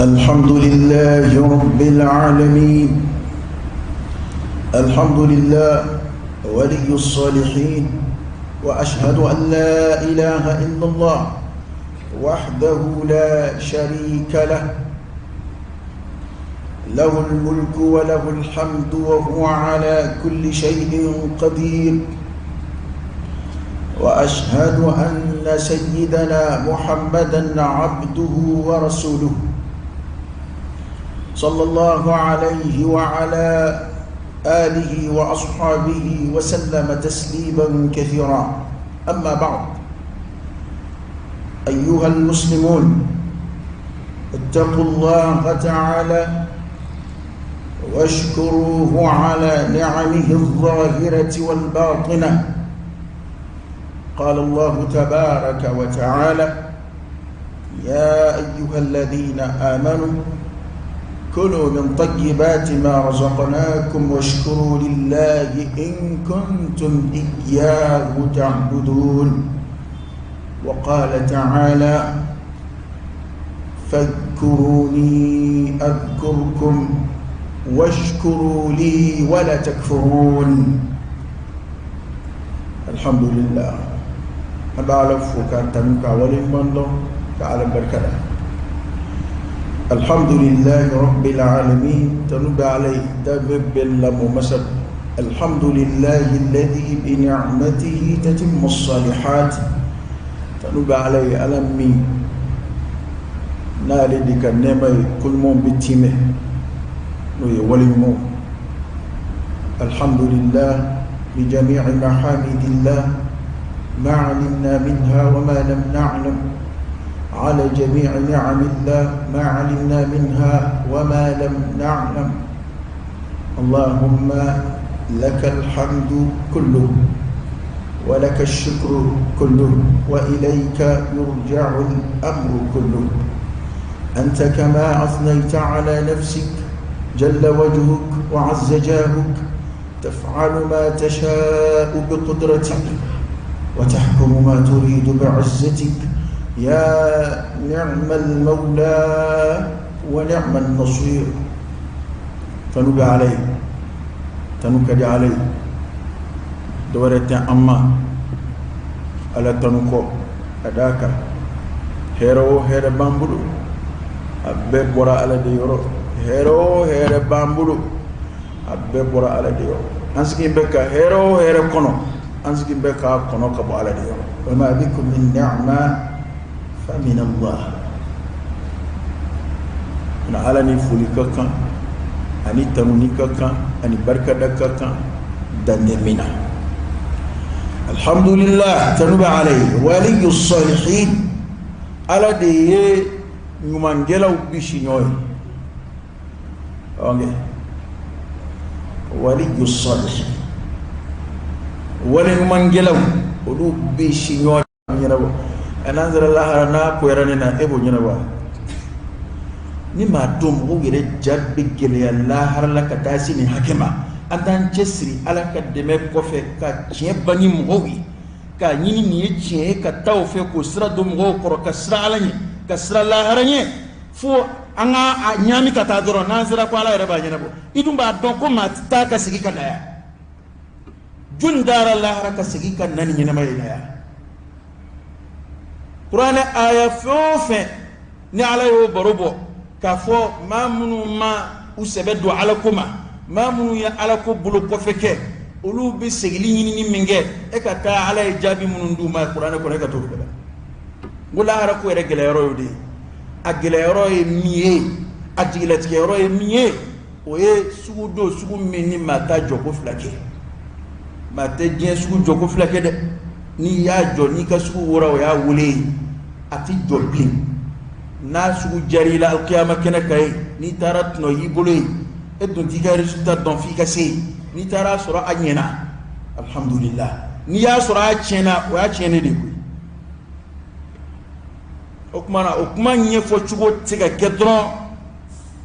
الحمد لله رب العالمين الحمد لله ولي الصالحين وأشهد أن لا إله إلا الله وحده لا شريك له له الملك وله الحمد وهو على كل شيء قدير واشهد ان سيدنا محمدا عبده ورسوله صلى الله عليه وعلى اله واصحابه وسلم تسليما كثيرا اما بعد ايها المسلمون اتقوا الله تعالى واشكروه على نعمه الظاهرة والباطنة قال الله تبارك وتعالى يا أيها الذين آمنوا كلوا من طيبات ما رزقناكم واشكروا لله إن كنتم إياه تعبدون وقال تعالى فاذكروني أذكركم واشكروا لي ولا تكفرون الحمد لله an bɛ ala fo k'a tanu k'a waleɲuman dɔn ka ala barika da alhamdulillahi rabbil alamin tanu bɛ ala ye danfɛn bɛɛ lamɔ masa alhamdulillahi alladhi bi ni'matihi tatimmu salihat tanu bɛ ala ye ala min n'ale de ka nɛɛma ye ko ɲumanw bɛ tiimɛ n'o ye wale ɲumanw alhamdulillah bi jami'i mahamidillah ma alimna minha wa ma lam na'lam على جميع نعم الله ما علمنا منها وما لم نعلم اللهم لك الحمد كله ولك الشكر كله وإليك يرجع الأمر كله أنت كما أثنيت على نفسك جل وجهك وعز جاهك تفعل ما تشاء بقدرتك وتحكم ما تريد بعزتك يا نعم المولى ونعم النصير tanu bɛ ala ye tanu ka di ala ye dɔ wɛrɛ tɛ an ma ala tanu kɔ ka d'a kan hɛrɛ o hɛrɛ b'an bolo a bɛɛ bɔra ala de yɔrɔ hɛrɛ o hɛrɛ b'an bolo a bɛɛ bɔra ala de yɔrɔ an sigilen bɛ ka hɛrɛ o hɛrɛ kɔnɔ an sigilen bɛ k'a kɔnɔ ka bɔ ala de yɔrɔ wa ma bikum min ni'ma fa min Allah na ala ni foli ka kan ani tanuni ka kan ani barikada ka kan dan tɛ min na alhamdulillah tanu bɛ ala ye waliyu salihin ala de ye ɲumankɛlaw bisiɲɔ ye ɔnkɛ waliyu salihin wale ɲumankɛlaw olu bisiɲɔ ɲɛnabɔ n'an sera lahara n'a koyara ne na e b'o ɲɛnabɔ ni maa dɔn mɔgɔw yɛrɛ ja bɛ gɛlɛya lahara la ka taa se nin hakɛ ma an t'an cɛsiri ala ka dɛmɛ kɔfɛ ka tiɲɛ bange mɔgɔw ye k'a ɲini nin ye tiɲɛ ye ka taa o fɛ k'o sira don mɔgɔw kɔrɔ ka siran ala ɲɛ ka siran lahara ɲɛ fo an ka ɲaami ka taa dɔrɔn n'an sera ko ala yɛrɛ b'a ɲɛnabɔ i dun b'a dɔn ko maa tɛ taa ka segin ka na yan jɔni taara lahara ka segin ka na ni ɲɛnama ye na yan kuranɛ aya fɛn o fɛn ni ala y'o baro bɔ k'a fɔ maa minnu ma u sɛbɛ don ala ko ma maa minnu ye ala ko bolo kɔfɛ kɛ olu bɛ segili ɲinini min kɛ e ka taa ala ye jaabi minnu d'u ma kuranɛ kɔnɔ e ka t'o bɛɛ la n ko lahara ko yɛrɛ gɛlɛyɔrɔ y'o de ye a gɛlɛyɔrɔ ye min ye a jigilatigɛyɔrɔ ye min ye o ye sugu don sugu min ni maa t'a jɔko fila kɛ maa tɛ diɲɛ sugu jɔko fila kɛ dɛ n'i y'a jɔ n'i ka sugu wora o y'a wele ye a tɛ jɔ bilen n'a sugu diyara i la alkiyama kɛnɛ kan yen n'i taara tɔnɔ y'i bolo yen e dun t'i ka résultat dɔn f'i ka se yen n'i taara sɔrɔ a ɲɛna alhamdulillah n'i y'a sɔrɔ a tiɲɛna o y'a tiɲɛnen de ye koyi o tuma na o kuma ɲɛfɔ cogo tɛ se ka kɛ dɔrɔn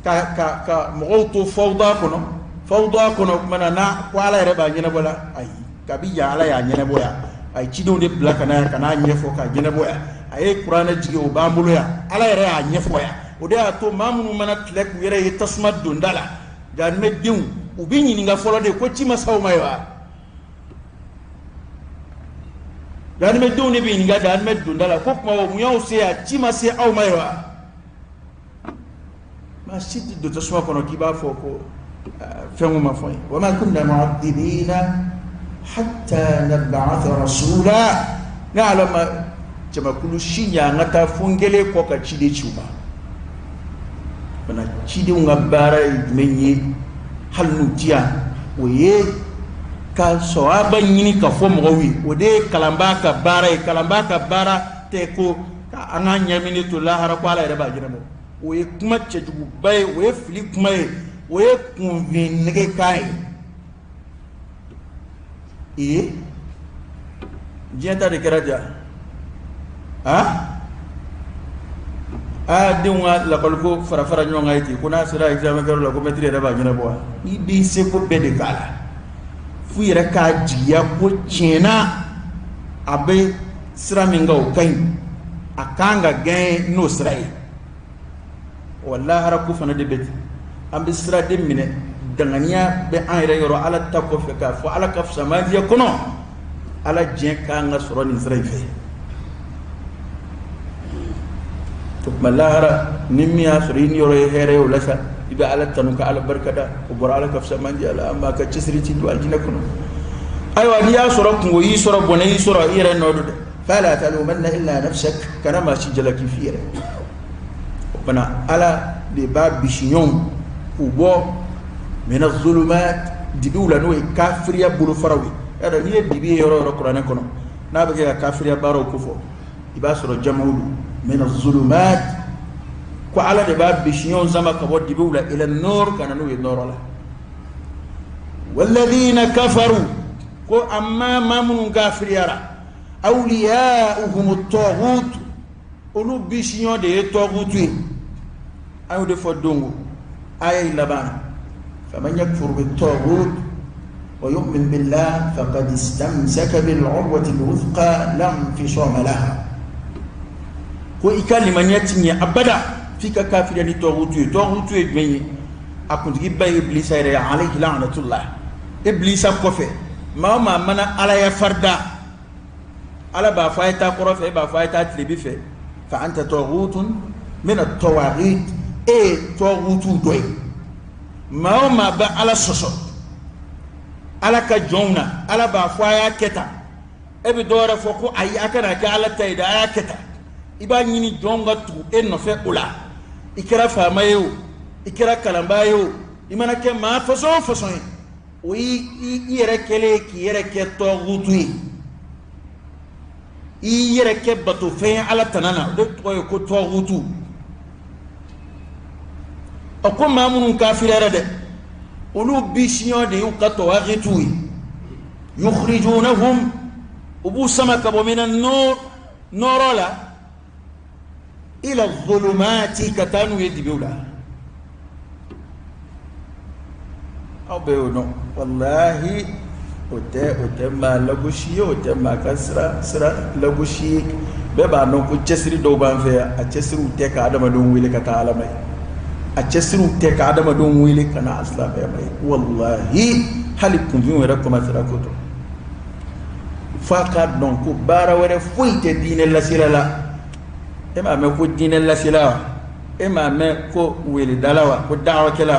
ka ka ka mɔgɔw to fawuda kɔnɔ fawuda kɔnɔ o tuma na n'a ko ala yɛrɛ b'a ɲɛnabɔ la ayi kabi yan ala y'a ɲɛnabɔ yan a ye cidenw de bila ka na yan ka n'a ɲɛfɔ k'a ɲɛnabɔ yan a ye kuranɛ jigin o b'an bolo yan ala yɛrɛ y'a ɲɛfɔ yan O de y'a to maa minnu mana tile k'u yɛrɛ ye tasuma donda la, jahanamɛdenw, u bɛ ɲininka fɔlɔ de ko ci ma s'aw ma ye wa? Jahanamɛdenw de bɛ ɲininka jahanamɛ donda la ko kuma o mun y'aw se yan, ci ma se aw ma ye wa? Maa si tɛ don tasuma kɔnɔ k'i b'a fɔ ko fɛn ko ma fɔ n ye. Wa ma kunna mu'adhibina hatta nab'atha rasula. Ne Ala ma jamakulu si ɲɛ an ka taa fo n kɛlen kɔ ka ciden ci u ma. Fana cidenw ka baara ye jumɛn ye hali n'u ti yan? O ye ka sawaba ɲini ka fɔ mɔgɔw ye. O de ye kalanbaa ka baara ye. Kalanbaa ka baara tɛ ko ka an ka ɲaminen to lahara ko Ala yɛrɛ b'a ɲɛnabɔ. O ye kuma cɛjuguba ye, o ye fili kuma ye, o ye kunfin nɛgɛkan ye. Ee, diɲɛ ta de kɛra ja. Aa, denw ka lakɔliko fara fara ɲɔgɔn kan ye ten ko n'a sera examen kɛyɔrɔ la ko mɛtiri yɛrɛ b'a ɲɛnabɔ wa? I b'i seko bɛɛ de k'a la f'u yɛrɛ k'a jigiya ko tiɲɛna a bɛ sira min kan o ka ɲi, a kan ka gagner n'o sira ye. Wa lahara ko fana de bɛ ten. An bɛ sira de minɛ, danganiya bɛ an yɛrɛ yɔrɔ Ala ta kɔfɛ k'a fɔ Ala ka fisamandiya kɔnɔ, Ala diɲɛ kan ka sɔrɔ nin sira in fɛ. O tuma lahara ni min y'a sɔrɔ i niyɔrɔ ye hɛrɛ ye o la sa, i bɛ Ala tanu ka Ala barikada, o bɔra Ala ka fisamandiya la, an b'a ka cɛsiri ti don alijinɛ kɔnɔ. Ayiwa, n'i y'a sɔrɔ kungo y'i sɔrɔ, bɔnɛ y'i sɔrɔ, i yɛrɛ nɔ don dɛ. Fala talumanna illa nafsak, kana maa si jalaki f'i yɛrɛ. O fana Ala de b'a bisiɲɔgɔnw k'u bɔ mina zulumat, dibiw la, n'o ye kafiriya bolofaraw ye. Y'a dɔn, n'i ye dibi ye yɔrɔ o yɔrɔ kuranɛ kɔnɔ, n'a bɛ kɛ ka kafiriya baaraw kofɔ, i b'a sɔrɔ jamaw don. Mina zulumat, ko Ala de b'a bisiɲɔgɔnw sama ka bɔ dibiw la, ila nɔɔrɔ, ka na n'u ye nɔɔrɔ la. Walladina kafaru, ko amma maa minnu kafiriyara, awliyauhum tɔgut, olu bisiɲɔ de ye tɔgutu ye. An y'o de fɔ dongo aya in laban na, faman yakfur bit-taghut wa yu'min billah faqad istamsaka bil urwati al-wuthqa la infisama laha. Ko i ka limaniya ti ɲɛ abada f'i ka kafiriya ni tɔgutu ye. Tɔgutu ye jumɛn ye? A kuntigiba ye Iblisa yɛrɛ ye, alayhi la'natullah. Iblisa kɔfɛ, maa o maa mana Ala ya farida, Ala b'a fɔ a ye taa kɔrɔ fɛ, e b'a fɔ a ye taa tilebi fɛ, fa anta taghutun min at-tawaghit, e ye tɔgutu dɔ ye. Maa o maa bɛ Ala sɔsɔ Ala ka jɔnw na, Ala b'a fɔ a y'a kɛ tan, e bɛ dɔ wɛrɛ fɔ ko ayi, a kana kɛ Ala ta ye dɛ, a y'a kɛ tan. I b'a ɲini jɔnw ka tugu e nɔfɛ o la. I kɛra faama ye o, i kɛra kalanbaa ye o, i mana kɛ maa fasɔn o fasɔn ye, o y'i yɛrɛ kɛlen ye k'i yɛrɛ kɛ tɔgutu ye, i yɛrɛ kɛ batofɛn ye Ala tana na, o de tɔgɔ ye ko tɔgutu. Ɔ, ko maa minnu kafiriyara dɛ, olu bisiɲɔ de y'u ka tɔwagitu ye. Yukhrijunahum, u b'u sama ka bɔ mina nɔɔrɔ nɔɔrɔ la, ila zulumati, ka taa n'u ye dibiw la. Aw bɛɛ y'o dɔn, walahi, o tɛ maa lagosi ye, o tɛ maa ka sira sira lagosi ye. Bɛɛ b'a dɔn ko cɛsiri dɔw b'an fɛ yan, a cɛsiriw tɛ ka adamadenw wele ka taa Ala ma ye, a cɛsiriw tɛ ka adamadenw wele ka na silamɛya ma ye. Walahi, hali kunfinw yɛrɛ commencera ko to f'a k'a dɔn ko baara wɛrɛ foyi tɛ diinɛ lasela la. E m'a mɛn ko diinɛ lasela wa? E m'a mɛn ko weledala wa? Ko dawakɛla,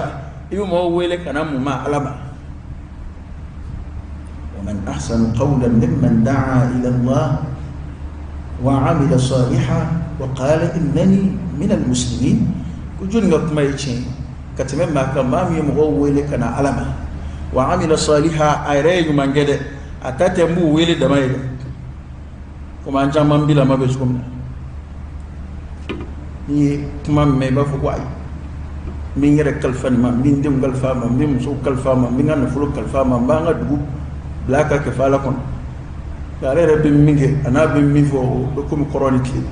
i bɛ mɔgɔw wele ka na mun ma? Ala ma. ومن أحسن قولا ممن دعا إلى الله وعمل صالحا وقال إنني من المسلمين. Ko jɔnni ka kuma ye tiɲɛ ka tɛmɛ maa kan, maa min ye mɔgɔw wele ka na Ala ma, wa amila saliha, a yɛrɛ ye ɲuman kɛ dɛ, a ta tɛ n b'u wele dama ye dɛ, komi an caman bi lama bɛ cogo min na. N'i ye kuma mɛn, i b'a fɔ ko ayi, n bɛ n yɛrɛ kalifa nin ma, n bɛ n denw kalifa a ma, n bɛ musow kalifa a ma, n bɛ n ka nafolo kalifa a ma, n b'an ka dugu bila a ka kɛfɛ ala kɔnɔ. Nka ale yɛrɛ bɛ min kɛ, a n'a bɛ min fɔ, o bɛ komi kɔrɔ ni tile.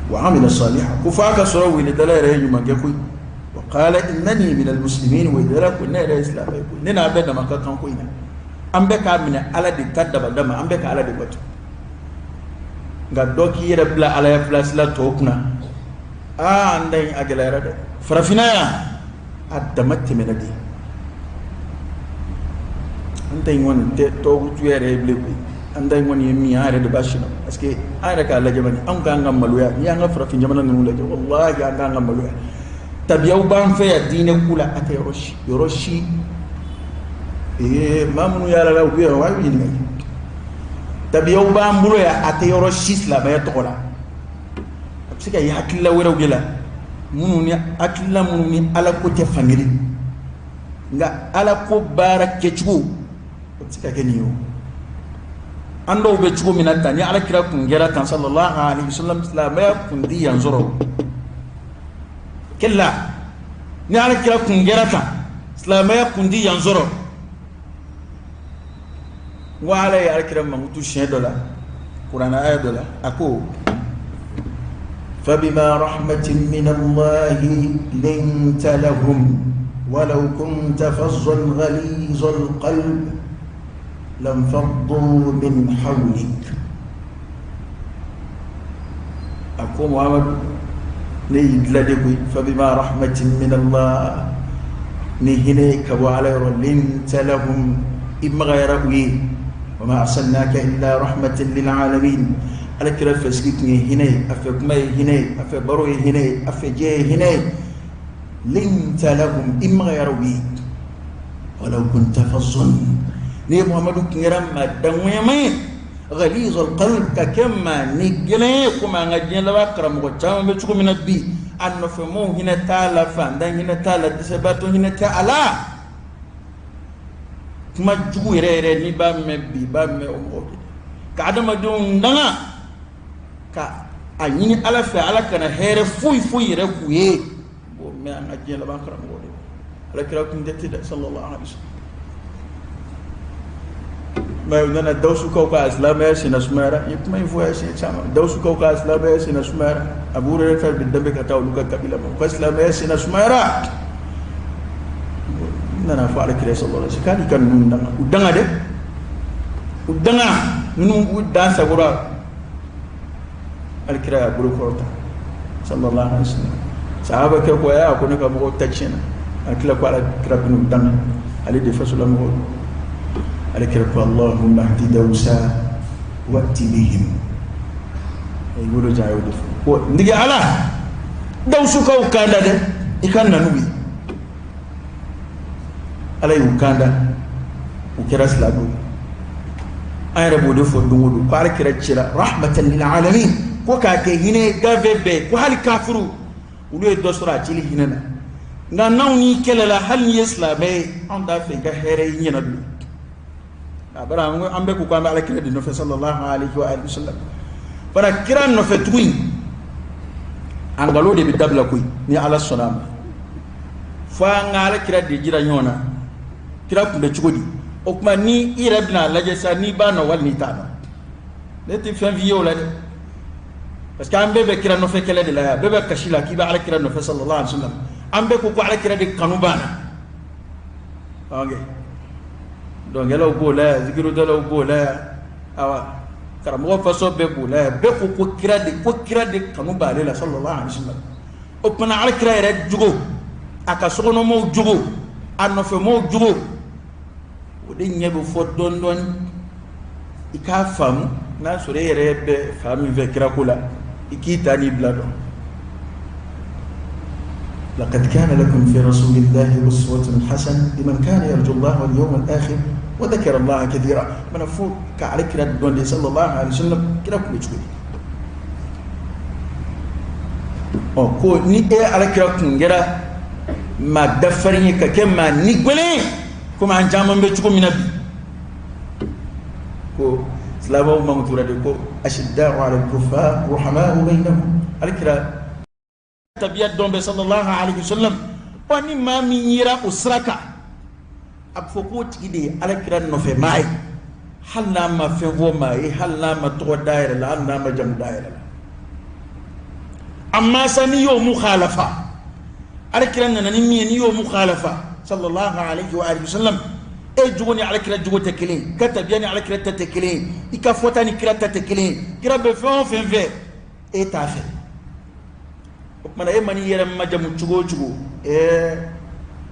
Wa amila saliha, ko f'a ka sɔrɔ weledala yɛrɛ ye ɲuman kɛ koyi. Wa qala innani min almuslimin, weledala ko ne yɛrɛ ye silamɛ ye koyi, ne n'a bɛɛ dama ka kan ko in na, an bɛɛ k'a minɛ Ala de ta dabada ma, an bɛɛ ka Ala de bato. Nka dɔ k'i yɛrɛ bila Ala ya place la tɔw kunna, Aa, an da in a gɛlɛyara dɛ. Farafinna yan, a dama tɛmɛna de. An ta in kɔni tɛ tɔɔkutu yɛrɛ ye bilen koyi. An ta in kɔni ye min ye, an yɛrɛ de b'a si dɔn, parce que an yɛrɛ k'a lajɛ bani, anw k'an ka maloya. N'i y'an ka farafin jamana ninnu lajɛ, walahi, an k'an ka maloya. Tabiyaw b'an fɛ yan diinɛ ko la, a tɛ yɔrɔ si, yɔrɔ si. Ee, maa minnu yaala la, u bɛ yan, u b'a ɲininka. Tabiyaw b'an bolo yan, a tɛ yɔrɔ si silamɛya tɔgɔ la. A bɛ se ka ye hakilila wɛrɛw de la, minnu ni hakilila minnu ni Ala ko tɛ fankelen, nka Ala ko baara kɛcogo, o tɛ se ka kɛ nin ye. O an dɔw bɛ cogo min na tan, ni Ala kira kun kɛra tan, sallallahu alaihi wasallam, silamɛya kun ti yan sɔrɔ. Kɛlɛ ni Ala kira kun kɛra tan, silamɛya kun ti yan sɔrɔ. N ko Ala ye Ala kira mankutu siɲɛ dɔ la, kuranɛ aya dɔ la, a ko: فبما رحمة من الله لنت لهم ولو كنت فظا غليظ القلب لانفضوا من حولك. A ko Muhammad, ne y'i dilan de koyi. فبما رحمة من الله, ni hinɛ ka bɔ Ala yɔrɔ, لنت لهم, i magayara u ye. وما أرسلناك إلا رحمة للعالمين. Ala kira fɛ sigi tun ye hinɛ ye, a fɛ kuma ye hinɛ ye, a fɛ baro ye hinɛ ye, a fɛ jɛ ye hinɛ ye. لنت لهم, i magayara u ye. ولو كنت فظا, ni ye Muhamadu tun kɛra maa danŋɔyama ye, غليظ القلب, ka kɛ maa ni gɛlɛn ye, komi an ka diɲɛ laban karamɔgɔ caman bɛ cogo min na bi, a nɔfɛmɔgɔw hinɛ t'a la, fantan hinɛ t'a la, dɛsɛbaatɔ hinɛ tɛ a la. Kuma jugu yɛrɛ yɛrɛ, n'i b'a mɛn bi, i b'a mɛn o mɔgɔw de ka adamadenw danga, ka a ɲini Ala fɛ Ala kana hɛrɛ foyi foyi yɛrɛ k'u ye. B'o mɛn an ka diɲɛ laban karamɔgɔ de. Ala kira kun tɛ ten dɛ, sallallahu alaihi wasallam. Mais u nana, Dawusukaw ka silamɛya senna sumayara. N ye kuma in fɔ yan siɲɛ caman. Dawusukaw ka silamɛya senna sumayara. Abu Hurairah ta bɛ danbe ka taa olu ka kabila ma, u ka silamɛya senna sumayara. N nana fɔ Ala kira sallallahu alaihi wasallam k'ale ka ninnu danga, u danga dɛ, u danga ninnu, u dan sagora. Ala kira y'a bolo kɔrɔta, sallallahu alaihi wasallam. Sahaba kɛ ko a ko ne ka mɔgɔw ta tiɲɛna. A kila ko Ala kira bɛn'u danga, ale de fasola mɔgɔw. Ala kira ko: اللهم اهد دوسا وأت بهم. I bolo jan, y'o de fɔ ko n digi Ala, Dawusukaw kanda dɛ, i ka na n'u ye. Ala y'u kanda, u kɛra silamɛw. An yɛrɛ b'o de fɔ don o don ko Ala kira cira رحمة للعالمين, ko k'a kɛ hinɛ gafe bɛɛ, ko hali kafiru, olu ye dɔ sɔrɔ a cili hinɛ na. Nka n'anw n'i kɛlɛla, hali n'i ye silamɛ ye, anw t'a fɛ i ka hɛrɛ i ɲɛna bilen. A bari an bɛɛ ko k'an bɛ Ala kira de nɔfɛ, sallallahu alaihi wa alihi wasallam. Fana kira nɔfɛ tugun in, a nkalon de bɛ dabila koyi. Ni Ala sɔnna a ma, fo an ka Ala kira de jira ɲɔgɔn na, kira tun bɛ cogo di. O tuma, ni i yɛrɛ bɛna lajɛ sa, n'i b'a nɔ wali n'i t'a nɔ, ne tɛ fɛn f'i ye o la dɛ, parce que an bɛɛ bɛ kira nɔfɛ kɛlɛ de la yan. Bɛɛ bɛ kasi la k'i bɛ Ala kira nɔfɛ, sallallahu alaihi wa sallam. An bɛɛ ko ko Ala kira de kanu b'an na. Ok, dɔnkɛlaw b'o la yan, zikirudalaw b'o la yan, awa karamɔgɔ fasɔ bɛɛ b'o la yan. Bɛɛ ko ko kira de kanu b'ale la, sallallahu alaihi wa sallam. O tuma, Ala kira yɛrɛ jogo, a ka sokɔnɔmɔgɔw jogo, a nɔfɛmɔgɔw jogo, o de ɲɛ bɛ fɔ dɔɔni dɔɔni, i k'a faamu. N'a sɔrɔ e yɛrɛ bɛ fa min fɛ kirako la, i k'i ta n'i bila dɔn. لقد كان لكم في رسول الله أسوة حسنة لمن كان يرجو الله واليوم الآخر وذكر الله كثيرا. من فوق كعلى كرا دون صلى الله عليه وسلم, kira kun bɛ cogo di? Ɔ, ko ni e Ala kira kun kɛra maa dafarin ye, ka kɛ maa ni gbɛlɛn ye, komi an caman bɛ cogo min na bi, ko silamɛw mankutura de ko أشداء على الكفار رحماء بينهم. Ala kira tabiya dɔn bɛ, sallallahu alaihi wasallam. Ɔ, ni maa min yera o sira kan, a bɛ fɔ k'o tigi de ye Ala kira nɔfɛ maa ye, hali n'a ma fɛn fɔ maa ye, hali n'a ma tɔgɔ da yɛrɛ la, hali n'a ma jamu da yɛrɛ la. Amma sa, n'i y'o mukhalafa, Ala kira nana ni min ye, n'i y'o mukhalafa, sallallahu alaihi wa alihi wasallam, e jogo ni Ala kira jogo tɛ kelen ye, i ka tabiya ni Ala kira ta tɛ kelen ye, i ka fɔta ni kira ta tɛ kelen ye, kira bɛ fɛn o fɛn fɛ, e t'a fɛ. O tuma na e man'i yɛrɛ majamu cogo o cogo, ɛɛ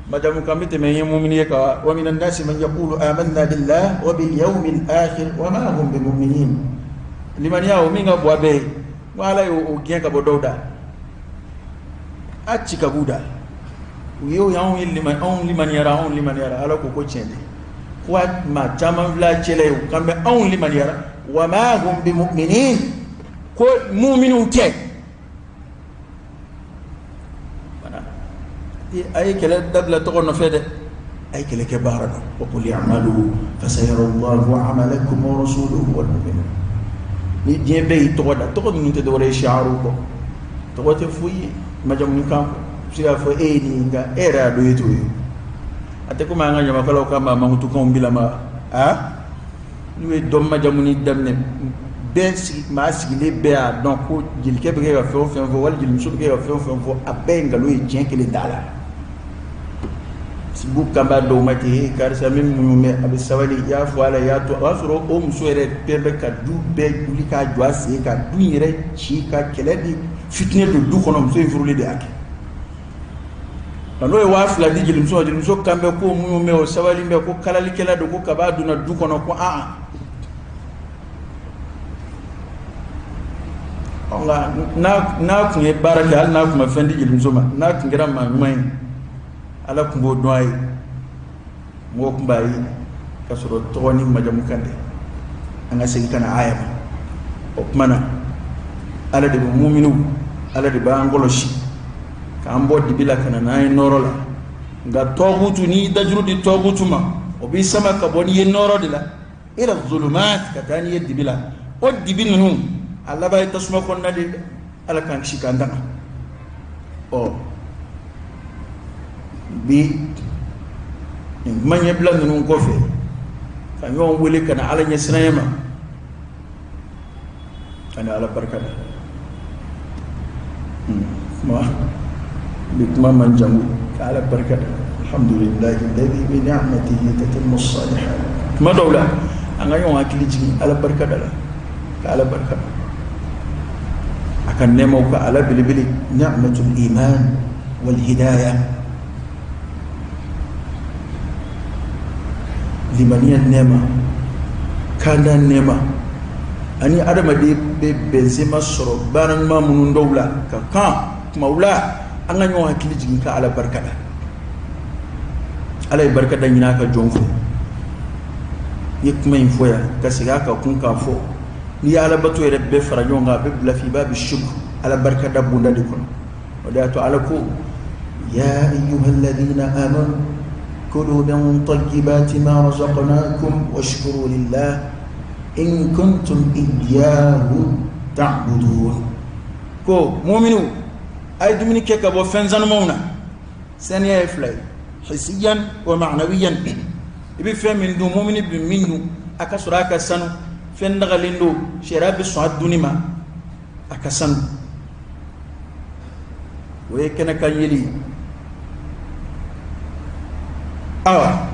majamu kan bɛ tɛmɛ i ye mumini ye ka wa minan nasi man yaqulu amanna billah wa bil yawmil akhir wa ma hum bimuminin. Limaniya o min ka bon a bɛɛ ye, ko Ala y'o gɛn ka bɔ dɔw da, a ci ka b'u da. U ye anw ye anw limaniyara, anw limaniyara. Ala ko ko tiɲɛ tɛ, ko maa caman filɛ a cɛla ye, u kan bɛ anw limaniyara, wa ma hum bimuminin, ko muminiw tɛ. A ye kɛlɛ dabila tɔgɔ nɔfɛ dɛ, a ye kɛlɛ kɛ baara dɔn. Wa qul i'malu fasayara Allahu amalakum wa rasuluhu wal mu'minun. Ni diɲɛ bɛɛ y'i tɔgɔ da, tɔgɔ ninnu tɛ dɔwɛrɛ ye shi'aru kɔ, tɔgɔ tɛ foyi ye majamu kan kɔ. I bɛ se k'a fɔ e ye nin ye, nka e yɛrɛ y'a dɔn e t'o ye. A tɛ komi an ka ɲamakalaw ka maa mankutukanw bilama a n'u ye dɔ majamuni daminɛ, bɛɛ sigi, maa sigilen bɛɛ y'a dɔn ko jelikɛ bɛ kɛ ka fɛn o fɛn fɔ, wali jelimuso bɛ kɛ ka fɛn o fɛn fɔ, a bɛɛ ye nkalon ye, tiɲɛ kelen t'a la. B'u kan b'a dɔw ma ten, ee karisa min muɲu bɛ, a bɛ sabali, i y'a fɔ a la, i y'a to. O y'a sɔrɔ o muso yɛrɛ bɛɛ bɛ ka du bɛɛ wuli k'a jɔ a sen kan, du in yɛrɛ ci ka kɛlɛ ni fitinɛ don du kɔnɔ. Muso in furulen de y'a kɛ. Nka n'o ye 2000 di jelimuso ma, jelimuso kan bɛ ko muɲu bɛ, o sabali bɛ, ko kalalikɛla don, ko kaba donna du kɔnɔ, ko aa. Nka n'a tun ye baara kɛ, hali n'a tun ma fɛn di jelimuso ma, n'a tun kɛra maa ɲuman ye, Ala tun b'o dɔn a ye, mɔgɔ tun b'a ye k'a sɔrɔ tɔgɔ ni majamu kan tɛ. An ka segin ka na aya ma. O tuma na Ala de bɛ muminiw, Ala de b'an kɔlɔsi k'an bɔ dibi la ka na n'an ye nɔɔrɔ la. Nka tɔgutu, n'i dajuru di tɔgutu ma, o b'i sama ka bɔ n'i ye nɔɔrɔ de la, ila zulumat, ka taa n'i ye dibi la. O dibi ninnu a laban ye tasuma kɔnɔna de ye. Ala k'an kisi k'an tanga. Ɔ bi nin kuma ɲɛbila ninnu kɔfɛ, ka ɲɔgɔn wele ka na Ala ɲɛsiranya ma, ka na Ala barika da. Kuma bi kuma man jan, ka Ala barika da. Alhamdulillahi alladhi bi ni'matihi tatimmu salihat. Kuma dɔw la an ka ɲɔgɔn hakili jigin Ala barika da la, ka Ala barika da a ka nɛɛmaw ka Ala belebele, ni'matul iman wal hidayah, limaniya nɛɛma, kanda nɛɛma, ani adamaden bɛ bɛnsenma sɔrɔ baara ɲuman minnu dɔw la ka kan. Kumaw la an ka ɲɔgɔn hakili jigin ka Ala barika da. Ala ye barika da ɲini a ka jɔn fɛ. I ye kuma in fɔ yan ka segin a kan kun k'a fɔ, n'i ye alabato yɛrɛ bɛɛ fara ɲɔgɔn kan, a bɛ bila f'i b'a bɛ shukur, Ala barika da bonda de kɔnɔ. O de y'a to Ala ko ya ayyuhalladhina amanu kulu min tayyibati ma razaqnakum washkuru lillah in kuntum iyyahu ta'budun. Ko muminiw, a ye dumuni kɛ ka bɔ fɛn sanumanw na. Saniya ye fila ye, hisiyan wa ma'nawiyan. I bɛ fɛn min dun, mumini bɛ min dun, a ka sɔrɔ a ka sanu, fɛn dagalen don, sariya bɛ sɔn a dunni ma, a ka sanu. O ye kɛnɛ kan yeli ye. Awa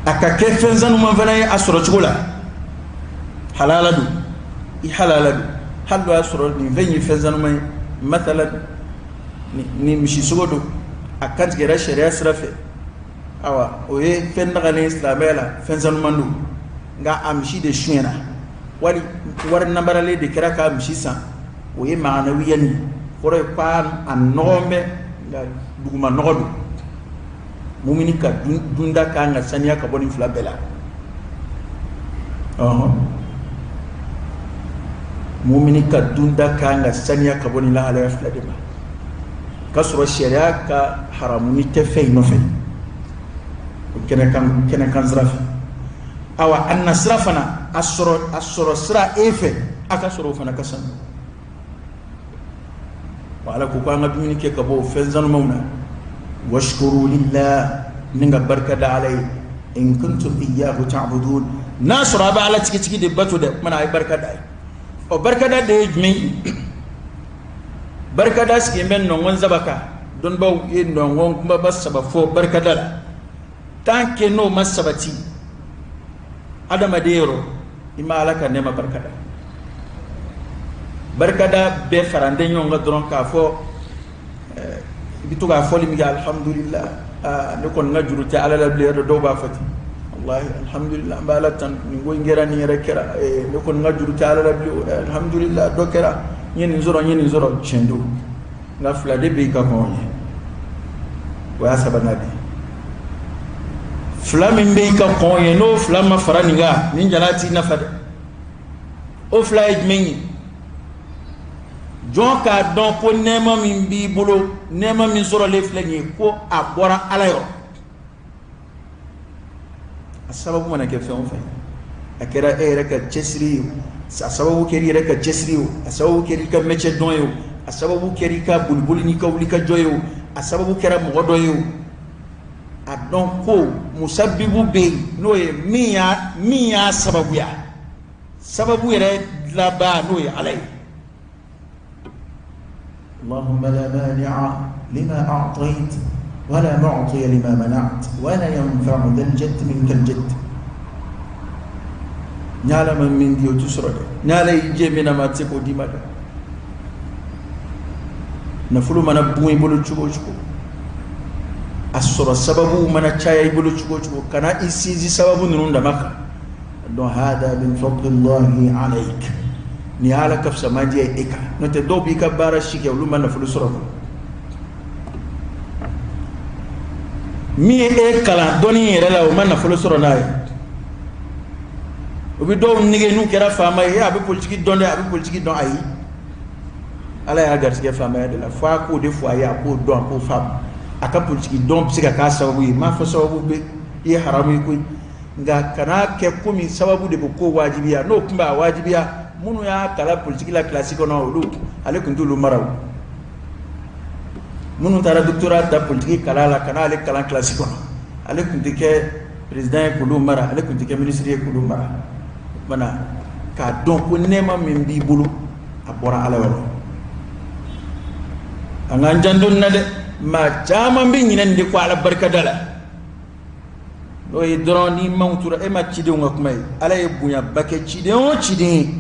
a ka kɛ fɛn sanuman fana ye a sɔrɔ cogo la, halala don, i halala don. Hali n'o y'a sɔrɔ nin fɛn ye fɛn sanuman ye, mathalan ni misisogo don, a kantigɛra sariya sira fɛ, awa o ye fɛn dagalen ye silamɛya la, fɛn sanuman don. Nka a misi de sonyɛna, wali wari nabaralen de kɛra k'a misi san, o ye ma'nawiya nin kɔrɔ ye ko a nɔgɔn bɛ, nka duguma nɔgɔ don. Mumini ka dunda kan ka saniya ka bɔ nin fila bɛɛ la. Ɔhɔn, mumini ka dunda kan ka saniya ka bɔ nin lahalaya fila de ma, k'a sɔrɔ sariya ka haramuni tɛ fɛn in nɔfɛ, o kɛnɛkan sira fɛ. Awa a na sira fana, a sɔrɔ sira e fɛ, a ka sɔrɔ o fana ka sanu. Wa Ala ko an ka dumuni kɛ ka bɔ fɛn sanumanw na, washkuru lillah, ni ka barika da Ala ye, in kuntum iyyahu ta'budun, n'a sɔrɔ a bɛ Ala tigitigi de bato dɛ. Kumana a ye barika da ye. Ɔ barikada de ye jumɛn ye? Barikada sigilen bɛ nɔngɔn saba kan. Dɔnnibaw ye nɔngɔn kunbaba saba fɔ barikada la. Tant que n'o ma sabati adamaden yɔrɔ, i ma Ala ka nɛɛma barikada. Barikada bɛɛ faranden ɲɔgɔn kan dɔrɔn k'a fɔ i bɛ to k'a fɔli min kɛ alhamdulillah, ne kɔni ka juru tɛ Ala la bilen, yɔrɔ dɔw b'a fɔ ten, wallahi alhamdulillah, n bɛ Ala tanu, nin ko in kɛra, nin yɛrɛ kɛra, ne kɔni ka juru tɛ Ala la bilen, alhamdulillah, dɔ kɛra, n ye nin sɔrɔ, n ye nin sɔrɔ, tiɲɛ don. Nka fila de bɛ i ka kɔn o ɲɛ, o y'a sabanan de ye. Fila min bɛ i ka kɔn o ɲɛ, n'o fila ma fara nin kan, nin jala t'i nafa dɛ. O fila ye jumɛn ye? Jɔn k'a dɔn ko nɛɛma min b'i bolo, nɛɛma min sɔrɔlen filɛ nin ye, ko a bɔra Ala yɔrɔ. A sababu mana kɛ fɛn o fɛn, a kɛra e yɛrɛ ka cɛsiri ye o, a sababu kɛra i yɛrɛ ka cɛsiri ye o, a sababu kɛra i ka mɛcɛ dɔn ye o, a sababu kɛra i ka boliboli n'i ka wulikajɔ ye o, a sababu kɛra mɔgɔ dɔ ye o, a dɔn ko musabibu bɛ yen, n'o ye min y'a sababuya, sababu yɛrɛ dilanbaa, n'o ye Ala ye. Allahumma la mani'a lima a'tayt wa la mu'tiya lima mana'at wa la yanfa'u dhal jadd minkal jadd. Ni Ala ma min di o tɛ sɔrɔ dɛ, ni Ala y'i jɛ min na ma tɛ se k'o d'i ma dɛ. Nafolo mana bun i bolo cogo o cogo, a sɔrɔ sababu mana caya i bolo cogo o cogo, kana i sinsin sababu ninnu dama kan. Donc hada min fadlillahi alayk, ni Ala ka fisamandiya ye e kan. N'o tɛ dɔw b'i ka baara si kɛ, olu ma nafolo sɔrɔ. Min ye e kalan dɔnni yɛrɛ la, o ma nafolo sɔrɔ n'a ye. O bɛ dɔw nege n'u kɛra faama ye, a bɛ politiki dɔn dɛ, a bɛ politiki dɔn. Ayi, Ala y'a garisɛgɛ faamaya de la, fo a k'o de fɔ a ye, a k'o dɔn, a k'o faamu. A ka politiki dɔn bɛ se ka k'a sababu ye. N m'a fɔ sababu bɛ i ye haramu ye koyi, nka kana kɛ komi sababu de bɛ ko wajibiya. N'o tun b'a wajibiya, minnu y'a kalan politiki la kilasi kɔnɔ, olu ale tun t'olu mara o. Minnu taara doctorat ta politiki kalan la, ka n'ale kalan kilasi kɔnɔ, ale tun tɛ kɛ président ye k'olu mara, ale tun tɛ kɛ ministre ye k'olu mara. O tuma na, k'a dɔn ko nɛɛma min b'i bolo, a bɔra Ala yɔrɔ. An k'an janto nin na dɛ, maa caman bɛ ɲinɛ nin de kɔ Ala barikada la. N'o ye dɔrɔn ni maaw tora, e ma cidenw ka kuma ye, Ala ye bonyaba kɛ ciden o ciden ye,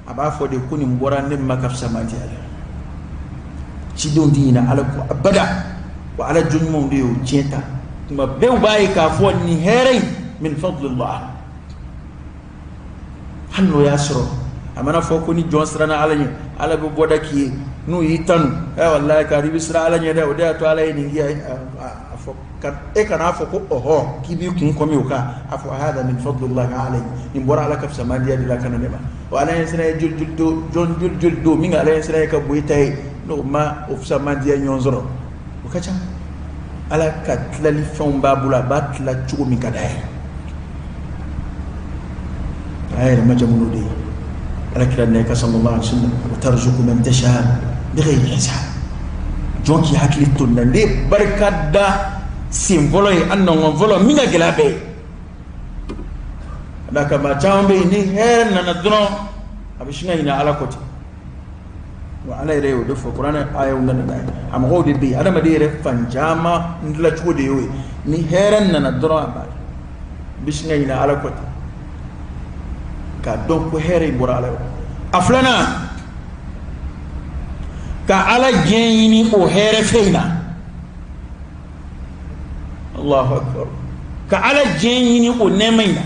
a b'a fɔ de ko nin bɔra ne ma ka fisamandiya la. Cidenw tɛ ɲinɛ Ala kɔ abada, wa Ala jɔn ɲumanw de y'o tiɲɛ ta. Tuma bɛɛ u b'a ye k'a fɔ nin hɛrɛ in min fadlillah. Hali n'o y'a sɔrɔ a mana fɔ ko ni jɔn siranna Ala ɲɛ, Ala bɛ bɔda k'i ye, n'u y'i tanu, wallahi kari i bɛ siran Ala ɲɛ dɛ, o de y'a to Ala ye nin k'i ye. A fɔ e kan'a fɔ ko ɔhɔ k'i b'i kun kɔmi o kan, a fɔ hada min fadlillahi alayhi, nin bɔra Ala ka fisamandiya de la ka na ne ma. O Ala ɲɛ siran ye joli joli don, jɔn joli joli don min ka Ala ɲɛ siran ye ka bon i ta ye, n'o ma o fisamandiya ɲɔgɔn sɔrɔ, o ka ca. Ala ka tilali fɛnw b'a bolo, a b'a tila cogo min ka d'a ye. A yɛrɛ ma jamu n'o de ye. Ala kira nɛ ka sallallahu alaihi wasallam, wa tarzuqu man tasha bighayri hisab. Jɔn k'i hakili to nin na, ne barika da sen fɔlɔ ye, a nɔngɔn fɔlɔ min ka gɛlɛn a bɛɛ ye. Ka d'a kan maa caman bɛ yen, ni hɛrɛ nana dɔrɔn, a bɛ sin ka ɲinɛ Ala kɔ ten. Wa Ala yɛrɛ y'o de fɔ kuranɛ ayaw nana n'a ye. A mɔgɔw de bɛ yen, adamaden yɛrɛ fan caman dilancogo de y'o ye. Ni hɛrɛ nana dɔrɔn, a b'a bɛ sin ka ɲinɛ Ala kɔ ten, k'a dɔn ko hɛrɛ in bɔra Ala yɔrɔ. A filanan, ka Ala diɲɛ ɲini o hɛrɛ fɛn in na. Allahu akbar. Ka Ala diɲɛ ɲini o nɛɛma in na,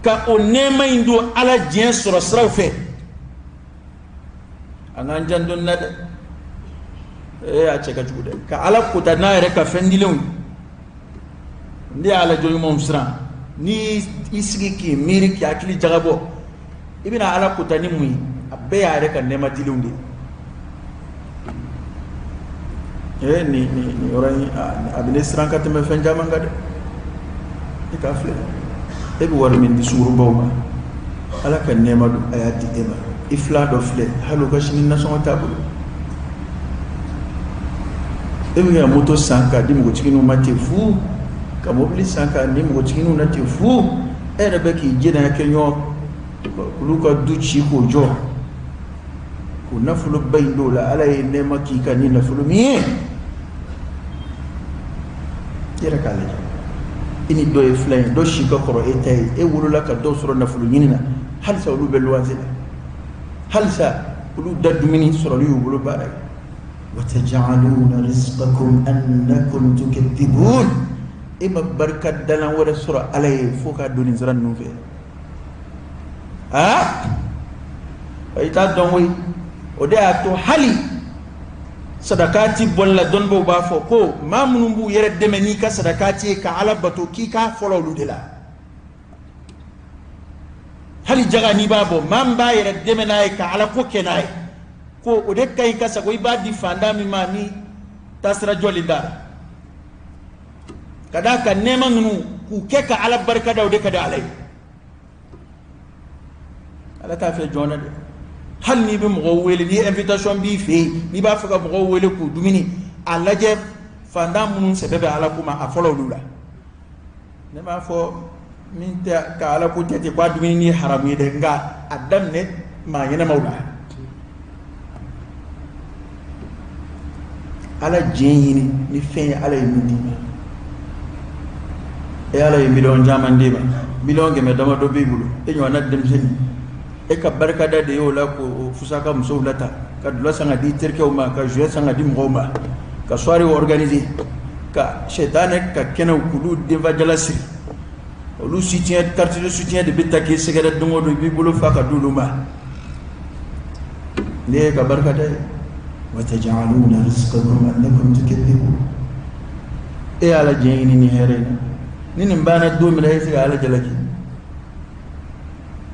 ka o nɛɛma in don Ala diɲɛ sɔrɔ siraw fɛ. An k'an janto nin na dɛ, a cɛ ka jugu dɛ, ka Ala kota n'a yɛrɛ ka fɛn dilenw ye. Ne ye Ala jɔn ɲumanw siran, ni i sigi k'i miiri k'i hakili jagabɔ, i bɛna Ala kota ni mun ye? A bɛɛ y'a yɛrɛ ka nɛɛma dilenw de ye. Nin yɔrɔ in, a bɛ ne siran ka tɛmɛ fɛn caman kan dɛ. E k'a filɛ, e bɛ wari min di sungurubaw ma, Ala ka nɛɛma don, a y'a di e ma. I fila dɔ filɛ, hali o ka sini nasɔngɔ t'a bolo. E bɛ ka moto san k'a di npogotigininw ma ten fu, ka mobili san k'a di npogotigininw na ten fu. E yɛrɛ bɛ k'i jɛnɛya kɛ ɲɔgɔn olu ka du ci k'o jɔ, k'o nafoloba in don o la. Ala ye nɛɛma k'i kan ni nafolo min ye, i yɛrɛ k'a lajɛ. I ni dɔ ye filan ye, dɔ si ka kɔrɔ e ta ye, e wolola ka dɔw sɔrɔ nafolo ɲini na, halisa olu bɛ luwanse la. Halisa olu da dumuni sɔrɔli y'u bolo baara ye. Wa taj'aluna rizqakum annakum tukadhibun. E ma barika dalan wɛrɛ sɔrɔ Ala ye fo ka don nin sira ninnu fɛ. Aa, i t'a dɔn koyi. O de y'a to hali sadakati bɔli la, dɔnnibaw b'a fɔ ko maa minnu b'u yɛrɛ dɛmɛ n'i ka sadakati ye ka Ala bato, k'i k'a fɔlɔ olu de la. Hali jaga n'i b'a bɔ, maa min b'a yɛrɛ dɛmɛ n'a ye ka Ala ko kɛ n'a ye, ko o de ka ɲi ka sago i b'a di fantan min ma ni taasira jɔlen t'a la. Ka d'a kan nɛɛma ninnu k'u kɛ ka Ala barika da, o de ka di Ala ye. Ala t'a fɛ jɔn na dɛ. Hali n'i bɛ mɔgɔw wele, ni invitation b'i fɛ yen, n'i b'a fɛ ka mɔgɔw wele k'u dumuni, a lajɛ fantan minnu sɛbɛ bɛ Ala ko ma, a fɔlɔ olu la. Ne m'a fɔ min tɛ ka Ala ko tɛ ten k'a dumuni ye haramu ye dɛ, nka a daminɛ maa ɲɛnamaw la. Ala diɲɛ ɲini ni fɛn ye Ala ye min d'i ma. E Ala ye miliyɔn caman d'i ma, miliyɔn 100 damadɔ b'i bolo, e ɲɔgɔnna denmisɛnnin, e ka barikada de y'o la k'o fusa ka musow lata, ka dulɔ san ka di terikɛw ma, ka jouet san ka di mɔgɔw ma, ka soirée organiser, ka sɛtanɛ ka kɛnɛw k'olu denfajala siri, olu soutien, carte de soutien de bɛ ta k'i sɛgɛrɛ don o don, i b'i bolo fa ka d'olu ma. Ne ye ka barikada ye. Wa taj'aluna rizqakum annakum tukadhibun. E y'Ala diɲɛ ɲini ni hɛrɛ ye, ni nin banna don min na, e tɛ se ka Ala jalaki.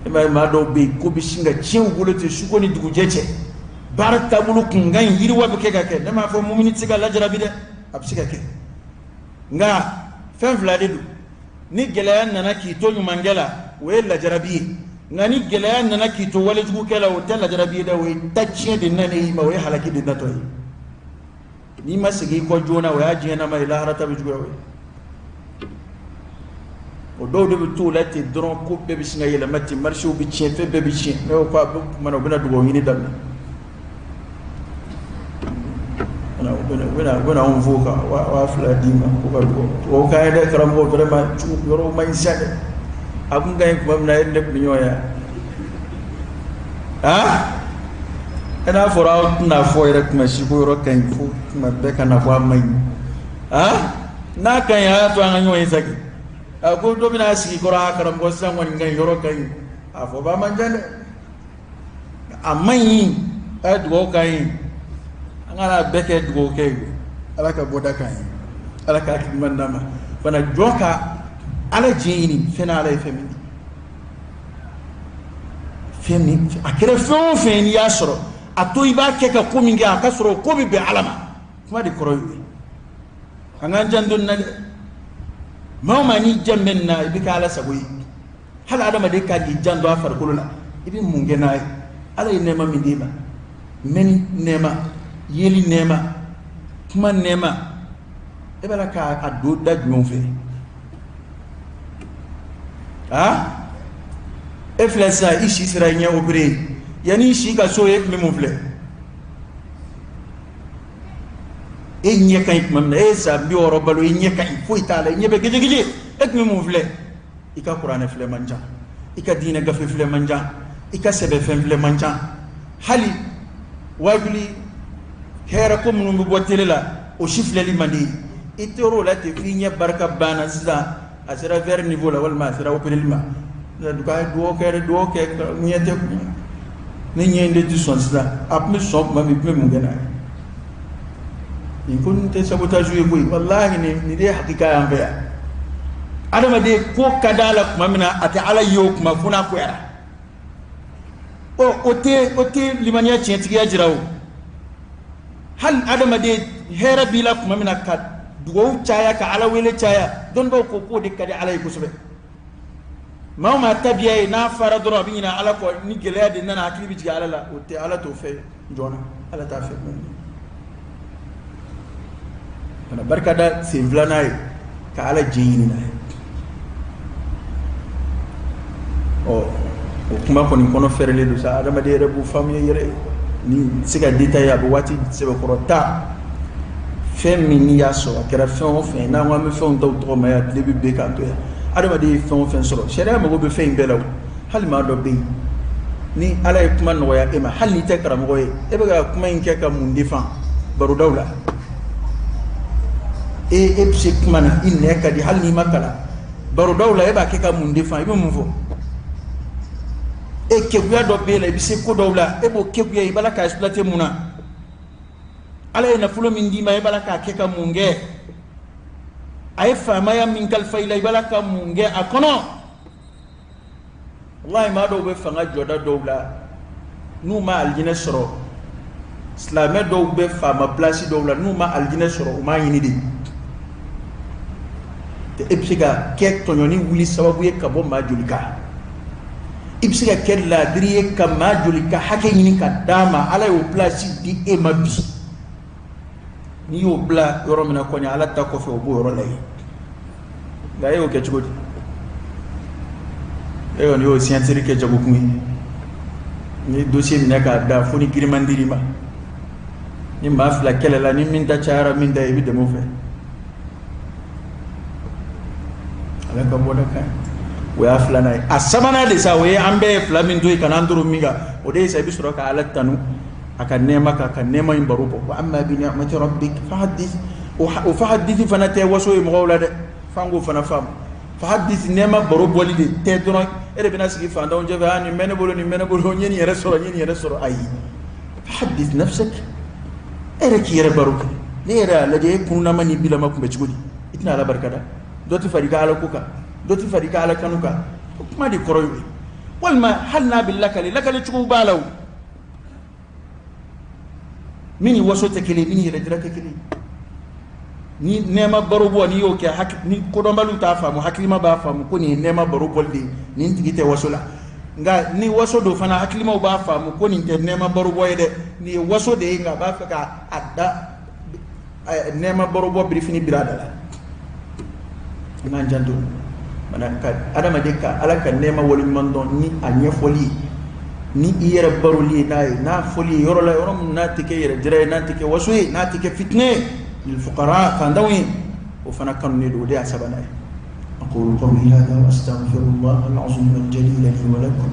E m'a ye maa dɔw bɛ yen, ko bɛ sin ka tiɲɛ u bolo ten su ko ni dugujɛ cɛ, baara taabolo kun ka ɲi, yiriwa bɛ kɛ ka kɛ. Ne m'a fɔ mumini tɛ se ka lajarabi dɛ, a bɛ se ka kɛ, nka fɛn fila de don. Ni gɛlɛya nana k'i to ɲumankɛ la, o ye lajarabi ye, nka ni gɛlɛya nana k'i to walejugukɛ la, o tɛ lajarabi ye dɛ, o ye taciyɛn de nanen i ma, o ye halaki de natɔ ye. N'i ma segin i kɔ joona, o y'a diɲɛnama ye, lahara ta bɛ juguya o ye. O dɔw de bɛ t'o la ten dɔrɔn, ko bɛɛ bɛ sin ka yɛlɛma ten, marché bɛ tiɲɛ, fɛn bɛɛ bɛ tiɲɛ. Ne ko ko a bɛ kuma na, u bɛna dugawu ɲini daminɛ, u bɛna anw fo ka 2000 d'i ma ko ka dugawu k'an ye dɛ. Karamɔgɔ, vraiment yɔrɔw man ɲi sisan dɛ. A kun ka ɲi tuma min na, e ni ne tun bɛ ɲɔgɔn ye. Aa, e n'a fɔra aw tɛna fɔ yɛrɛ tuma si ko yɔrɔ ka ɲi, fo tuma bɛɛ ka na fɔ a man ɲi. Aa, n'a ka ɲi, a y'a to an ka ɲɔgɔn ye sa kɛ. A ko dɔ bɛna sigi kɔrɔ, a karamɔgɔ, sisan kɔni ka ɲi, yɔrɔ ka ɲi. A fɔ ba man ca dɛ, a man ɲi, a ye dugawu k'an ye. An kana bɛɛ kɛ dugawu kɛ ye. Ala ka bɔda k'an ye, Ala ka hakili ɲuman d'an ma fana. Jɔn ka Ala diɲɛ ɲini fɛn na, Ala ye fɛn min di, fɛn min a kɛra fɛn o fɛn, n'i y'a sɔrɔ, a to i b'a kɛ ka ko min kɛ, a ka sɔrɔ o ko bɛ bɛn Ala ma. Kuma de kɔrɔ y'o ye. An k'an janto nin na dɛ. Maa o maa n'i jan bɛ nin na, i bɛ kɛ Ala sago ye. Hali adamaden ka k'i janto a farikolo la, i bɛ mun kɛ n'a ye? Ala ye nɛɛma min d'i ma, mɛnni nɛɛma, yeli nɛɛma, kuma nɛɛma, e b'a la k'a don da jumɛnw fɛ? Aa, e filɛ sisan, i si sera i ɲɛ opéré, yanni i si ka so, e tun bɛ mun filɛ? E ɲɛ ka ɲi tuma min na, e ye san 60 balo, i ɲɛ ka ɲi, foyi t'a la, i ɲɛ bɛ gejegeje, e tun bɛ mun filɛ? I ka kuranɛ filɛ man ca, i ka diinɛ gafe filɛ man ca, i ka sɛbɛfɛn filɛ man ca, hali wajuli hɛrɛ ko minnu bɛ bɔ télé la, o si filɛli man di. I tor'o la ten f'i ɲɛ barika banna. Sisan a sera verre niveau la, walima a sera opéreli ma. Duka ye dugawu kɛ dɛ, dugawu kɛ, ɲɛ tɛ ne ɲɛ in de tɛ sɔn. Sisan a tun bɛ sɔn tuma min, i tun bɛ mun kɛ n'a ye? Nin ko nin tɛ sabotage ye koyi, walahi nin de ye hakika y'an fɛ yan. Adamaden ko ka d'a la tuma min na, a tɛ Ala ye o tuma fo n'a goyara. Ɔ, o tɛ limaniya tiɲɛtigiya jira o. Hali adamaden hɛrɛ b'i la tuma min na, ka dugawu caya, ka Ala wele caya, dɔnnibaw ko k'o de ka di Ala ye kosɛbɛ. Maa o maa tabiya ye, n'a fara dɔrɔn a bɛ ɲinɛ Ala kɔ, ni gɛlɛya de nana, hakili bɛ jigin Ala la, o tɛ Ala t'o fɛ joona, Ala t'a fɛ. Kana barikada sen filanan ye ka Ala diɲɛ ɲini n'a ye. Ɔ, o kuma kɔni kɔnɔ fɛrɛlen don sa, adamaden yɛrɛ b'o faamuya yɛrɛ ni se ka détailler, a bɛ waati sɛbɛkɔrɔ ta. Fɛn min n'i y'a sɔrɔ, a kɛra fɛn o fɛn, n'an ko an bɛ fɛnw ta u tɔgɔ ma yan, tile bɛ ben k'an to yan. Adamaden ye fɛn o fɛn sɔrɔ, sariya mago bɛ fɛn in bɛɛ la. O hali maa dɔ bɛ yen Ni Ala ye kuma nɔgɔya e ma, hali n'i tɛ karamɔgɔ ye, e bɛ ka kuma in kɛ ka mun defan barodaw la? E bɛ se kuma na, i nɛ ka di, hali n'i ma kalan barodaw la, e b'a kɛ ka mun defan? I bɛ mun fɔ? E kekuya dɔ b'e la, i bɛ se ko dɔw la, e b'o kekuya, i b'a la k'a exploiter mun na? Ala ye nafolo min d'i ma, e b'a la k'a kɛ ka mun kɛ? A ye faamaya min kalifa i la, i b'a la ka mun kɛ a kɔnɔ? Wallahi, maa dɔw bɛ fanga jɔda dɔw la, n'u ma alijinɛ sɔrɔ. Silamɛ dɔw bɛ faama place dɔw la, n'u ma alijinɛ sɔrɔ, u m'a ɲini de. E bɛ se ka kɛ tɔɲɔni wuli sababu ye ka bɔ maa joli kan? I bɛ se ka kɛ laadiri ye ka maa joli ka hakɛ ɲini ka d'a ma? Ala y'o place di e ma bi, n'i y'o bila yɔrɔ min na kɔni, Ala ta kɔfɛ, o b'o yɔrɔ la yen. Nka e y'o kɛ cogo di? E kɔni y'o signature kɛ jagokun ye. N'i ye dossier minɛ k'a da, fo ni giriman dir'i ma, ni maa fila kɛlɛla, ni min ta cayara min ta ye, i bɛ dɛmɛ o fɛ. Ala ka bɔda ka ɲi. O y'a filanan ye. A sabanan de sa, o ye an bɛɛ ye fila min to yen ka n'an toro min kan, o de ye sa, i bɛ sɔrɔ ka Ala tanu a ka nɛɛma kan, ka nɛɛma in baro bɔ. Wa amma bi ni'mati rabbik fahaddith. O fahaddith fana tɛ waso ye mɔgɔw la dɛ, f'an k'o fana faamu. Fahaddith, nɛɛma baro bɔli de tɛ dɔrɔn e de bɛna sigi fantanw cɛfɛ: a nin bɛ ne bolo, nin bɛ ne bolo, n ye nin yɛrɛ sɔrɔ, n ye nin yɛrɛ sɔrɔ. Ayi, fahaddith nafsak, e yɛrɛ k'i yɛrɛ baro kɛ. Ne yɛrɛ y'a lajɛ, e kunnama ni bilama tun bɛ cogo di? I tɛna Ala barika da? Dɔ tɛ fara i ka Ala ko kan, dɔ tɛ fara i ka Ala kanu kan. O kuma de kɔrɔ y'o ye. Walima hali n'a bɛ lakale, lakale cogo b'a la o min ni waso tɛ kelen, min ni yɛrɛ jira tɛ kelen. Ni nɛɛma baro bɔ, n'i y'o kɛ, ni kodɔnbaliw t'a faamu, hakilima b'a faamu ko nin ye nɛɛma baro bɔli de ye, nin tigi tɛ waso la. Nka ni waso don fana, hakilimaw b'a faamu ko nin tɛ nɛɛma baro bɔ ye dɛ, nin ye waso de ye, nka a b'a fɛ ka a da nɛɛma baro bɔ birifini biri a da la. An k'an janto mana ka adamaden ka Ala ka nɛɛma waleɲuman dɔn ni a ɲɛfɔli ye, ni i yɛrɛ baroli ye n'a ye, n'a fɔli ye yɔrɔ la, yɔrɔ min n'a tɛ kɛ yɛrɛ jira ye, n'a tɛ kɛ waso ye, n'a tɛ kɛ fitinɛ ye, lilfuqara, fantanw ye, o fana kanunen don. O de y'a sabanan ye. أقول قولي هذا وأستغفر الله العظيم الجليل لي ولكم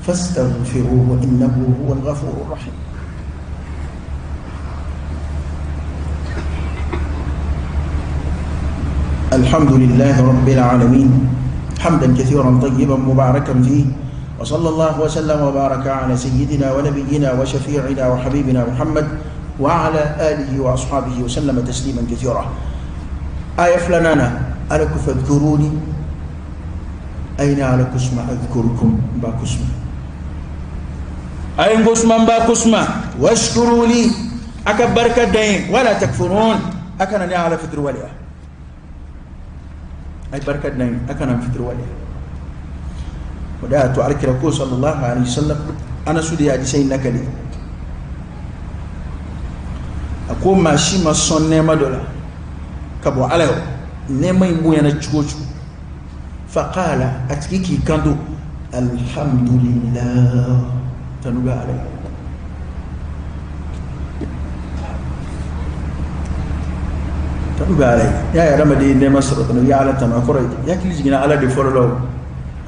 فاستغفروه إنه هو الغفور الرحيم. الحمد لله رب العالمين، حمدا كثيرا طيبا مباركا فيه، وصلى الله وسلم وبارك على سيدنا ونبينا وشفيعنا وحبيبنا محمد وعلى آله وأصحابه وسلم تسليما كثيرا. آية فلانانا ألك فاذكروني أين على كسمة أذكركم باكسمة أين كسمة باكسمة واشكروا لي أكبرك الدين ولا تكفرون أكنني على فتر وليا أي بركة الدين أكن فتر وليا. وده على كركو صلى الله عليه وسلم أنا سودي أجسين نكلي أقوم ماشي ما صنع ما دولا كبو عليه نما يبوي أنا تشوش فقال أتكيكي كندو الحمد لله تنوبة عليه. تنوبة عليه يا رمدي نما سرطان يا على تنا كوري يا كل جينا على دفور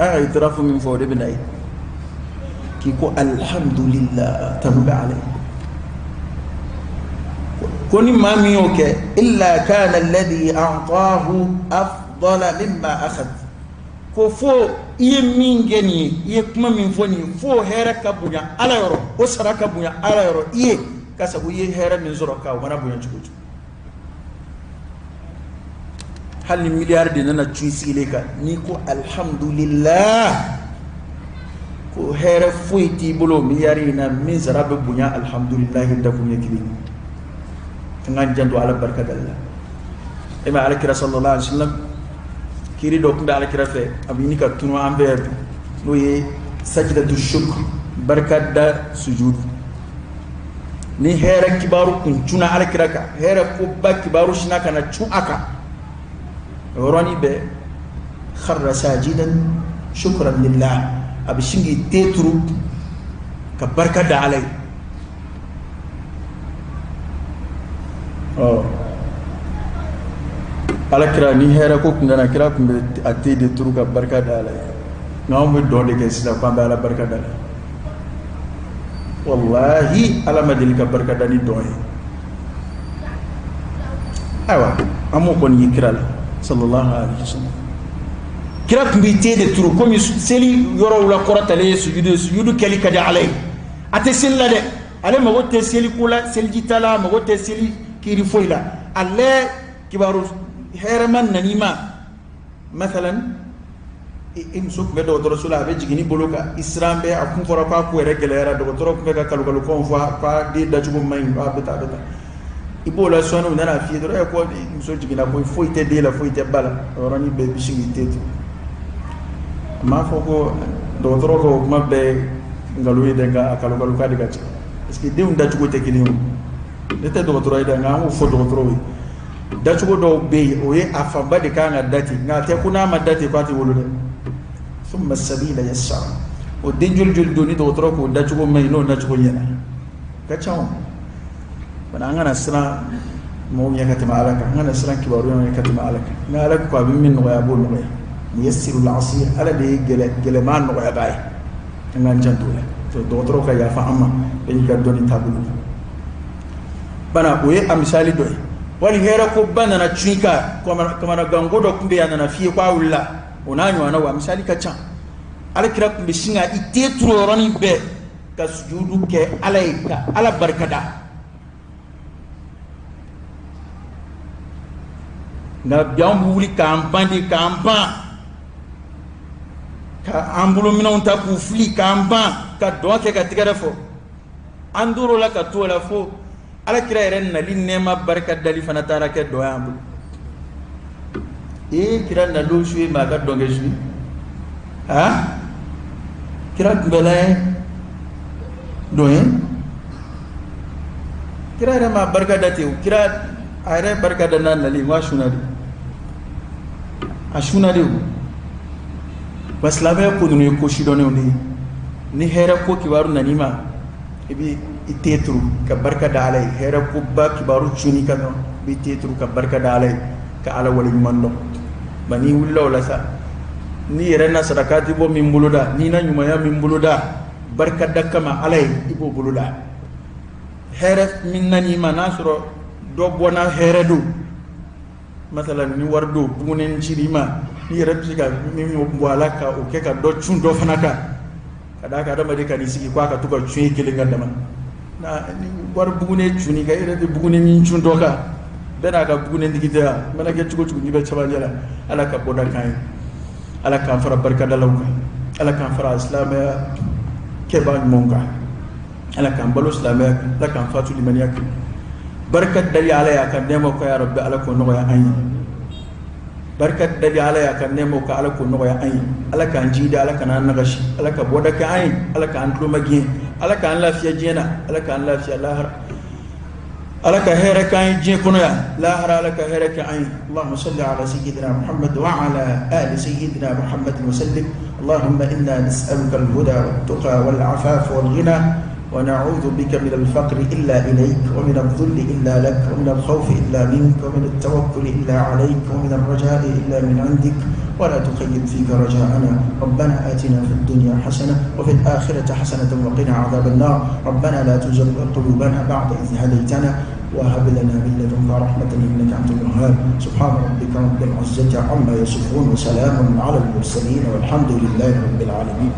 اعتراف من فور بناي كيكو الحمد لله تنوبة عليه. كوني ما ميوك إلا كان الذي أعطاه أفضل مما أخذ. كفو يمين جني يكما من فوني فو هيرك بنيا على يرو أسرك بنيا على يرو إيه كسبوا يه من زرقاء وانا بنيا تشوج. هل مليار دينا تشويسي لك نيكو الحمد لله كو هير فويتي بلو مليارين من زراب بنيا الحمد لله دكم يكلين. Ngan janto ala barka dalla e ma ala kira sallallahu alaihi wasallam kiri do kun ala kira fe abini ka tunu an be no ye sajdatu shukr barka da sujud ni hera kibaru kun tuna ala kira ka hera ko ba kibaru shina kana chu aka roni be kharra sajidan shukran lillah abishingi tetru ka barka da alai. Ala kira ni hɛrɛ ko kun nana, kira kun bɛ a te de turu ka barika da ala ye. Nka anw bɛ dɔn de kɛ sisan k'an bɛ Ala barika da la. Wallahi Ala ma deli ka barika da ni dɔn ye. Ayiwa an m'o kɔni ye kira la sallallahu alaihi wasallam. Kira tun b'i ten de turu komi seli yɔrɔw la kɔrɔtalen ye sujudu ye, sujudu kɛli ka di Ala ye. A tɛ seli la dɛ, ale mago tɛ seli ko la, seliji ta la, a mago tɛ seli kiri foyi la. Ale kibaru hɛrɛma nan'i ma, masalan i muso tun bɛ dɔgɔtɔrɔso la, a bɛ jiginni bolo kan, i siran bɛ, a kun fɔra k'a ko yɛrɛ gɛlɛyara, dɔgɔtɔrɔ tun bɛ ka kalokalokɔnw fɔ k'a den dacogo man ɲi, k'a bɛ tan a bɛ tan. I b'o la sɔɔni u nana f'i ye dɔrɔn, ko muso jiginna ko foyi tɛ den la, foyi tɛ ba la, o yɔrɔnin bɛɛ i bɛ sin k'i ten turu. A m'a fɔ ko dɔgɔtɔrɔ ka o kuma bɛɛ nkalon ye dɛ, nka a kalokalokan de ka ca parce que denw dacogo tɛ kelen ye. Ne tɛ dɔgɔtɔrɔ ye dɛ, nka an k'o fɔ dɔgɔtɔrɔw ye. Dacogo dɔw bɛ yen, o ye a fanba de kan ka da ten, nka a tɛ ko n'a ma da ten k'a tɛ wolo dɛ. Summa sabila yassara. O den joli joli don ni dɔgɔtɔrɔ k'o dacogo man ɲi, n'o dacogo ɲɛna ka ca o. Bana an kana siran mɔgɔw ɲɛ ka tɛmɛ Ala kan, an kana siran kibaruyaw ɲɛ ka tɛmɛ Ala kan. Ni Ala ko a bɛ min nɔgɔya, a b'o nɔgɔya. Muyassirul asir, Ala de ye gɛlɛman nɔgɔyabaa ye. An k'an janto o la. Dɔgɔtɔrɔw ka yafa an ma, bɛɛ n'i ka dɔnni taabolo. Bana o ye a misali dɔ ye. Wali hɛrɛ ko ba nana cun i kan, kamanaganko dɔ tun bɛ yen, a nana f'i ye k'a wulila, o n'a ɲɔgɔnnaw, a misali ka ca. Ala kira tun bɛ sin ka i ten turu o yɔrɔnin bɛɛ ka sujudu kɛ Ala ye, ka Ala barikada. Nka bi anw bɛ wuli k'an ban de, k'an ban ka an bolominɛnw ta k'u fili, k'an ban ka dɔn kɛ ka tigɛrɛ fɔ. An tor'o la ka t'o la fo Ala kira yɛrɛ nali nɛɛma barika dali fana taara kɛ dɔn y'an bolo. Ee kira nalon su ye maa ka dɔnkɛ su ye. Aa kira kunbɛla ye dɔn ye. Kira yɛrɛ ma barika da ten o. Kira a yɛrɛ barika da n'a nali, n ko a sunna de. A sunna de o. Wa silamɛya ko ninnu ye ko sidɔnnenw de ye. Ni hɛrɛ ko kibaru nan'i ma, i bɛ i ten turu ka barika da Ala ye. Hɛrɛ ko ba kibaru cunni kan dɔrɔn, i b'i ten turu ka barika da Ala ye, ka Ala waleɲuman dɔn. Nka n'i wulila o la sa, n'i yɛrɛ na sarakati bɔ min boloda, n'i na ɲumanya min boloda, barika da kama Ala ye, i b'o boloda. Hɛrɛ min nan'i ma, n'a sɔrɔ dɔ bɔ na hɛrɛ don, masalan ni wari don bugunen cir'i ma, n'i yɛrɛ bɛ se ka min bɔ a la ka o kɛ ka dɔ cun dɔ fana kan, ka d'a kan adamaden ka n'i sigi k'a ka to ka cun i kelen kan dama. Na ni wari bugunen cunni kan, i yɛrɛ bɛ bugunen min cun dɔ kan, bɛɛ n'a ka bugunen tigi tɛ yan. Mana kɛ cogo cogo, n'i bɛ cɛmancɛ la, Ala ka bɔda k'an ye, Ala k'an fara barikadalaw kan, Ala k'an fara silamɛya kɛbaa ɲumanw kan, Ala k'an balo silamɛya kan, Ala k'an fatu limaniya kan. Barika dali Ala y'a ka nɛɛmaw kan, ya Rabbi, Ala k'o nɔgɔya an ye. Barika dali Ala y'a ka nɛɛmaw kan, Ala k'o nɔgɔya an ye. Ala k'an jidi, Ala kana an nagasi, Ala ka bɔda kɛ an ye, Ala k'an tulo magɛn, Ala k'an lafiya diɲɛ na, Ala k'an lafiya lahara, Ala ka hɛrɛ k'an ye diɲɛ kɔnɔ yan, lahara Ala ka hɛrɛ kɛ an ye. Allahumma salli ala sayyidina Muhammad wa ala ali sayyidina Muhammad wa sallim. Allahumma inna nas'aluka al-huda wat-tuqa wal-afafa wal-ghina wa na'udhu bika min al-faqri illa ilayk wa min adh-dhulli illa lak wa min al-khawfi illa mink wa min at-tawakkuli illa alayk wa min ar-raja'i illa min 'indik wa la tukhayyib fika raja'ana. Rabbana atina fi ad-dunya hasana wa fi al-akhirati hasanatan wa qina 'adhab an-nar. Rabbana la tuzigh qulubana ba'da idh hadaytana wa hab lana min ladunka rahmatan innaka antal wahhab. Subhana rabbika rabbil 'izzati 'amma yasifun wa salamun 'ala al-mursalin walhamdulillahi rabbil alamin.